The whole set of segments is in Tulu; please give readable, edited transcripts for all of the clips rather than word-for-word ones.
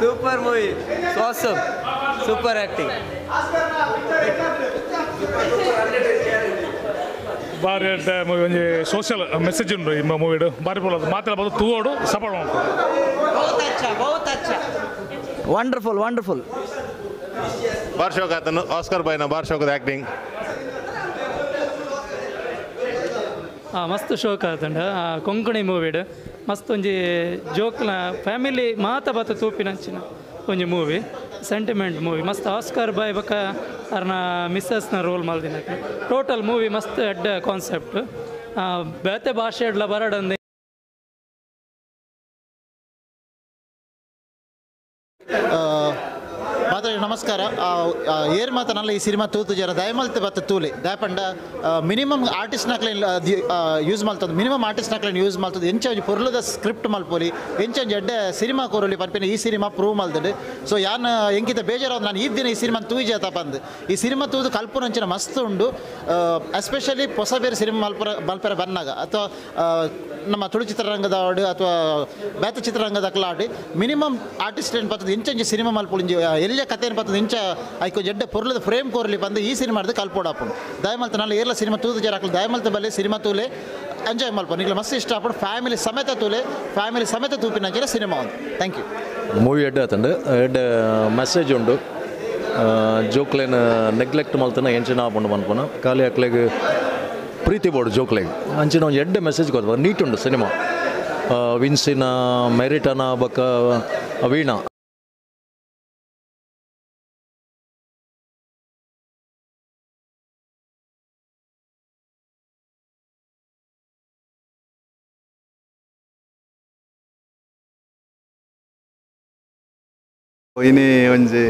Super movie, awesome, super acting. ಬಾರಿ ಮೂವಿ, ಒಂಜಿ ಸೋಷಿಯಲ್ ಮೆಸೇಜ್ ಉಂಡು ಈ ಮೂವಿಡು. ಬಾರಿ ಪೋಲದು ಮಾತ್ರ ಬದು ತೂವೋಡು ಸಪೋರ್ಟ್ ಮಲ್ಪೊಡು. ಬಹುತ್ ಅಚ್ಚಾ, ಬಹುತ್ ಅಚ್ಚಾ, ವಂಡರ್ಫುಲ್ ವಂಡರ್ಫುಲ್. ಬಾರ್ ಶೋಕ್ ಆತನು ಆಸ್ಕರ್ ಬಾಯ್ನ ಬಾರ್ ಶೋಕದ ಆ್ಯಕ್ಟಿಂಗ್. ಮಸ್ತ್ ಶೋಕ್ ಆತಂಡ ಕೊಂಕಣಿ ಮೂವಿಡ್ ಮಸ್ತ್ ಒಂಜಿ ಜೋಕ್ನ ಫ್ಯಾಮಿಲಿ ಮಾತ ಬತ್ತ ತೂಪಿನಂಚಿನ ಒಂಜಿ ಮೂವಿ, ಸೆಂಟಿಮೆಂಟ್ ಮೂವಿ ಮಸ್ತ್. ಆಸ್ಕರ್ ಬಾಯ್ ಬೊಕ್ಕ ಅರ್ನ ಮಿಸ್ಸಸ್ನ ರೋಲ್ ಮಲ್ದಿನಕ್ಕೆ ಟೋಟಲ್ ಮೂವಿ ಮಸ್ತ್ ಎಡ್ಡೆ ಕಾನ್ಸೆಪ್ಟ್. ಬೇತೆ ಭಾಷೆ ಎಡ್ಲ ಬರಡಂದೆ. ಮಾತ್ರ ನಮಸ್ಕಾರ. ಏರ್ ಮಾತನಲ್ಲ ಈ ಸಿನಿಮಾ ತೂತು ಜರ ದಯಮಲ್ತೆ ಬತ್ತ ತೂಲೆ ದಾಯಪಂಡ ಮಿನಿಮಮ್ ಆರ್ಟಿಸ್ಟ್ ನಕ್ಲೆನ್ ಯೂಸ್ ಮಲ್ತದ, ಮಿನಿಮಮ್ ಆರ್ಟಿಸ್ಟ್ ನಕ್ಲೆನ್ ಯೂಸ್ ಮಲ್ತದ. ಎಂಚ ಒಂಜಿ ಪೊರ್ಲುದ ಸ್ಕ್ರಿಪ್ಟ್ ಮಲ್ಪೊಲಿ, ಎಂಚ ಒಂಜಿ ಎಡ್ಡೆ ಸಿನಿಮಾ ಕೊರೊಲಿ ಪನ್ಪಿನ ಈ ಸಿನಿಮಾ ಪ್ರೂವ್ ಮಲ್ತಂಡು. ಸೊ ಯಾನ್ ಎಂಕಿತ ಬೇಜಾರಾದ ನಾನು ಈ ದಿನ ಈ ಸಿನಿಮಾ ತೂಯಿಜಾತ ಪಂದ್. ಈ ಸಿನಿಮಾ ತೂದು ಕಲ್ಪುನಂಚಿನ ಮಸ್ತ್ ಉಂಡು. ಎಸ್ಪೆಷಲಿ ಹೊಸ ಬೇರೆ ಸಿನಿಮಾ ಮಲ್ಪರ ಬನ್ನಾಗ ಅಥವಾ ನಮ್ಮ ತುಳು ಚಿತ್ರರಂಗದ ಆಡು ಅಥವಾ ಬೇತ ಚಿತ್ರರಂಗದ ಆಡಿ ಮಿನಿಮಮ್ ಆರ್ಟಿಸ್ಟ್ ಏನು ಬರ್ತದೆ ಇಂಚಂಚಿ ಸಿನಿಮಾ ಮಲ್ಪೊಲಿ, ಎಲ್ಲ ಕತೆ ಏನು ಬರ್ತದೆ ಇಂಚ ಐಕೊ ಜಡ್ಡೆ ಪೊರ್ಲದ ಫ್ರೇಮ್ ಕೋರ್ಲಿ ಬಂದು ಈ ಸಿನಿಮಾ ಕಲ್ಪೋಡಾಪುಂಡು. ದಯಮಲ್ತ ನಾಲ್ ಏರ್ಲ ಸಿನಿಮಾ ತೂದು ಜರ ಹಾಕಲು ದಯಮಲ್ತ ಬಲ್ಲೆ ಸಿನಿಮಾ ತೂಲೆ ಎಂಜಾಯ್ ಮಲ್ಪ. ನಿಗ್ಲ ಮಸ್ತ್ ಇಷ್ಟ ಆಪುಂಡು. ಫ್ಯಾಮಿಲಿ ಸಮೇತ ತೂಲೆ, ಫ್ಯಾಮಿಲಿ ಸಮೇತ ತೂಪಿನಂಚಿನ ಸಿನಿಮಾ ಒಂದು. Thank you. Movie ಎಡ್ಡೆ ಆತಂಡು, ಎಡ್ಡೆ ಮೆಸೇಜ್ ಉಂಡು. ಜೋಕ್ಲೇನ್ ನೆಗ್ಲೆಕ್ಟ್ ಮಲ್ತನ ಎಂಚಿನ ಆಪುಂಡು ಮನ್ಪುನ ಖಾಲಿ ಅಕ್ಲೆಗ್ ಪ್ರೀತಿ ಬೋರ್ಡು ಜೋಕ್ಲೆಗ್ ಅಂಚಿನ ಒಂಜಿ ಎಡ್ಡೆ ಮೆಸೇಜ್ ಕೊರ್ತು. ನೀಟ್ ಉಂಡು ಸಿನಿಮಾ. ವಿನ್ಸಿನ ಮೆರಿಟನ ಬೊಕ್ಕ ವೀಣಾ. ಇನಿ ಒಂಜಿ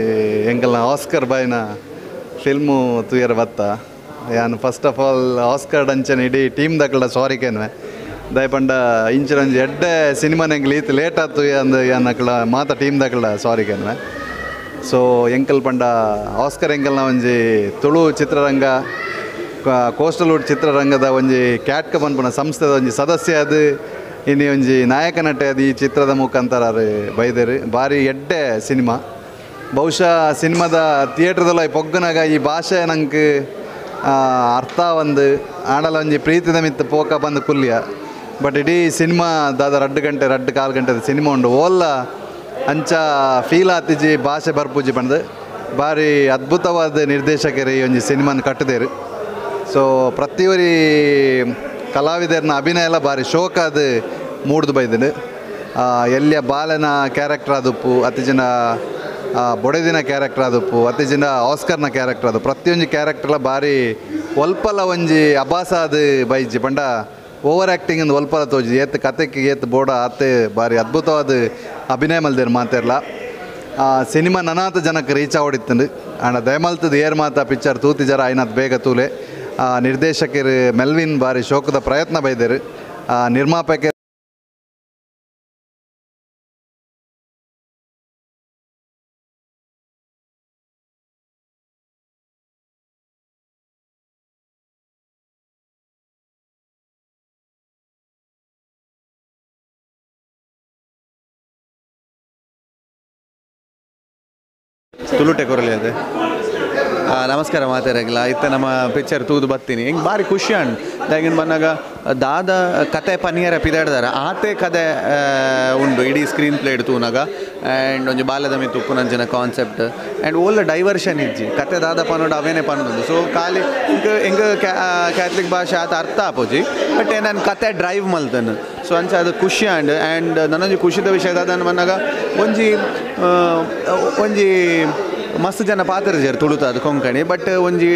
ಎಂಕಲ್ನ ಆಸ್ಕರ್ ಬಾಯ್ನ ಫಿಲ್ಮು ತೂಯರ ಬತ್ತ. ಯಾನ್ ಫಸ್ಟ್ ಆಫ್ ಆಲ್ ಆಸ್ಕರ್ ಅಂಚನೆ ಇಡೀ ಟೀಮ್ ದಕ್ಕಲ ಸಾರಿ ಕೇನ್ವೆ ದಯಪಂಡ ಇಂಚಿನ ಒಂಜಿ ಎಡ್ಡೆ ಸಿನಿಮಾನ ಎಂಕಲ್ ಈತ್ ಲೇಟ್ ಆತು ಅಂದ್ ಯಾನ್ ಅಕಲ ಮಾತ ಟೀಮ್ ದಕ್ಕಲ ಸಾರಿ ಕೇನ್ವೆ. ಸೊ ಎಂಕಲ್ ಪಂಡ ಆಸ್ಕರ್ ಎಂಕಲ್ನ ಒಂಜಿ ತುಳು ಚಿತ್ರರಂಗ ಕೋಸ್ಟಲ್ವುಡ್ ಚಿತ್ರರಂಗದ ಒಂಜಿ ಕ್ಯಾಟ್ಕ ಪನ್ಪುನ ಸಂಸ್ಥೆದ ಒಂಜಿ ಸದಸ್ಯ ಅದು ಇನಿ ಒಂಜಿ ನಾಯಕ ನಟೆ ಅದು ಈ ಚಿತ್ರದ ಮುಖಾಂತರ ಬೈದೇರು. ಭಾರಿ ಎಡ್ಡೆ ಸಿನಿಮಾ. ಬಹುಶಃ ಸಿನಿಮಾದ ಥಿಯೇಟ್ರದಲ್ಲ ಪೊಗ್ಗುನಾಗ ಈ ಭಾಷೆ ನಂಗೆ ಅರ್ಥ ಒಂದು ಆಡಲ ಒಂಜಿ ಪ್ರೀತಿದ ಮಿತ್ತು ಪೋಕ ಬಂದು ಕುಲ್ಯ. ಬಟ್ ಇಡೀ ಸಿನಿಮಾ ದಾದ 2 ಗಂಟೆ 2.25 ಗಂಟೆದ ಸಿನಿಮಾ ಉಂಡು. ಓಲ್ಲ ಅಂಚ ಫೀಲ್ ಆತಿಜಿ ಭಾಷೆ ಬರ್ಪೂಜಿ ಬಂದು ಭಾರಿ ಅದ್ಭುತವಾದ ನಿರ್ದೇಶಕರು ಈ ಒಂಜಿ ಸಿನಿಮಾನ ಕಟ್ಟದೇರು. ಸೊ ಪ್ರತಿಯೊರಿ ಕಲಾವಿದರನ್ನ ಅಭಿನಯ ಎಲ್ಲ ಭಾರಿ ಶೋಕಾದ ಮೂಡ್ದು ಬೈದನು. ಎಲ್ಲಿಯ ಬಾಲನ ಕ್ಯಾರೆಕ್ಟರ್ ಆದುಪ್ಪು, ಅತಿ ಜನ ಬೊಡೆದಿನ ಕ್ಯಾರೆಕ್ಟರ್ ಆದುಪ್ಪು, ಅತಿ ಜನ ಆಸ್ಕರ್ನ ಕ್ಯಾರೆಕ್ಟರ್ ಅದು ಪ್ರತಿಯೊಂದು ಕ್ಯಾರೆಕ್ಟರ್ಲ ಭಾರಿ ಒಲ್ಪಲ ಒಂಜಿ ಅಭಾಸ ಅದು ಬೈಜಿ ಪಂಡ ಓವರ್ ಆ್ಯಕ್ಟಿಂಗ್ ಅಂದು ಒಲ್ಪಲ ತೋಜಿ ಏತ್ ಕತೆಗೆ ಏತ್ ಬೋಡ ಆತೆ ಭಾರಿ ಅದ್ಭುತವಾದ ಅಭಿನಯ ಮಲ್ದೇರು ಮಾತೆರ್ಲ. ಸಿನಿಮಾ ನನಾತ ಜನಕ್ಕೆ ರೀಚ್ ಆವಡಿತ್ತಂಡು. ಆಂಡ ದಯಮಲ್ತದ ಏರ್ ಮಾತ ಪಿಕ್ಚರ್ ತೂತಿ ಜರ ಆಯ್ನಾತ್ ಬೇಗ ತೂಲೆ. ನಿರ್ದೇಶಕರು ಮೆಲ್ವಿನ್ ಭಾರಿ ಶೋಕದ ಪ್ರಯತ್ನ ಬೈದರು. ನಿರ್ಮಾಪಕರು ತುಳುಟೆ ಕೊರಲಿ ಅದೇ. ನಮಸ್ಕಾರ ಮಾತಾಡಂಗಿಲ್ಲ. ಇತ್ತ ನಮ್ಮ ಪಿಕ್ಚರ್ ತೂದು ಬತ್ತೀನಿ ಹಿಂಗೆ ಭಾರಿ ಖುಷಿ ಅಂಡ್ ದಾಗಿನ ಬಂದಾಗ ದಾದ ಕತೆ ಪನಿಯರ ಪಿದಾಡ್ದಾರ ಆತೆ ಕತೆ ಉಂಡು ಇಡೀ ಸ್ಕ್ರೀನ್ ಪ್ಲೇ ತೂನಾಗ. ಆ್ಯಂಡ್ ಒಂಜಿ ಬಾಲ್ಯದ ಮಿತ್ತು ಉಪ್ಪುನಂಚಿನ ಕಾನ್ಸೆಪ್ಟ್ ಆ್ಯಂಡ್ ಓಲ್ಲ ಡೈವರ್ಷನ್ ಇಜ್ಜಿ ಕತೆ ದಾದ ಪನೋಡು ಅವೇನೆ ಪನ್ನೊಂದು. ಸೊ ಖಾಲಿ ಹಿಂಗೆ ಹಿಂಗೆ ಕ್ಯಾಥಲಿಕ್ ಭಾಷೆ ಆತ ಅರ್ಥ ಆಪೋಜಿ ಬಟ್ ನಾನು ಕತೆ ಡ್ರೈವ್ ಮಲ್ತನು. ಸೊ ಅಂಚ ಅದು ಖುಷಿ ಆಂಡ್ ಆ್ಯಂಡ್ ನನ್ನೊಂಜಿ ಖುಷಿದ ವಿಷಯ ದಾದ ಬಂದಾಗ ಒಂಜಿ ಒಂಜಿ ಮಸ್ತ್ ಜನ ಪಾತ್ರ ತುಳುತ ಅದು ಕೊಂಕಣಿ ಬಟ್ ಒಂಜಿ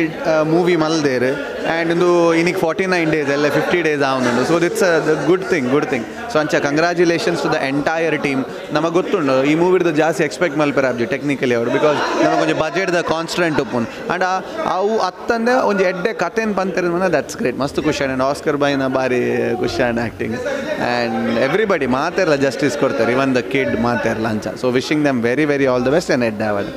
ಮೂವಿ ಮಲ್ದೇರು ಆ್ಯಂಡ್ ಒಂದು ಇನ್ನಿಗೆ 49 ಡೇಸ್ ಎಲ್ಲ 50 days ಆವನುಂಡು. So it's a good thing, good thing. So ಅಂಚ congratulations to the entire team. ನಮಗೆ ಗೊತ್ತುಂಡು ಈ ಮೂವಿದ ಜಾಸ್ತಿ ಎಕ್ಸ್ಪೆಕ್ಟ್ ಮಲ್ಪೆರ ಆಬ್ಜಿ ಟೆಕ್ನಿಕಲಿ ಅವರು because ನಮಗೆ ಒಂಜಿ ಬಜೆಟ್ದ ಕಾನ್ಸ್ಟೆಂಟ್ ಉಪ್ಪುಂಡು ಆ್ಯಂಡ್ ಅವು ಅತ್ತಂದೆ ಒಂಜಿ ಎಡ್ಡೆ ಕತೆನ್ ಪಂತೆರ್ that's great. ಮಸ್ತ್ ಖುಷಿ ಆ್ಯಂಡ್ ಆಸ್ಕರ್ ಬಾಯ್ನ ಭಾರಿ ಖುಷಿ ಆ್ಯಂಡ್ ಆ್ಯಕ್ಟಿಂಗ್ ಆ್ಯಂಡ್ ಎವ್ರಿಬಡಿ ಮಾತೆರ್ಲ ಜಸ್ಟಿಸ್ ಕೊಡ್ತಾರೆ ಇವನ್ the kid ಮಾತೆರ್ಲ ಅಂಚ. So wishing them very very all the best and ಎಡ್ಡೆ ಅವಳು.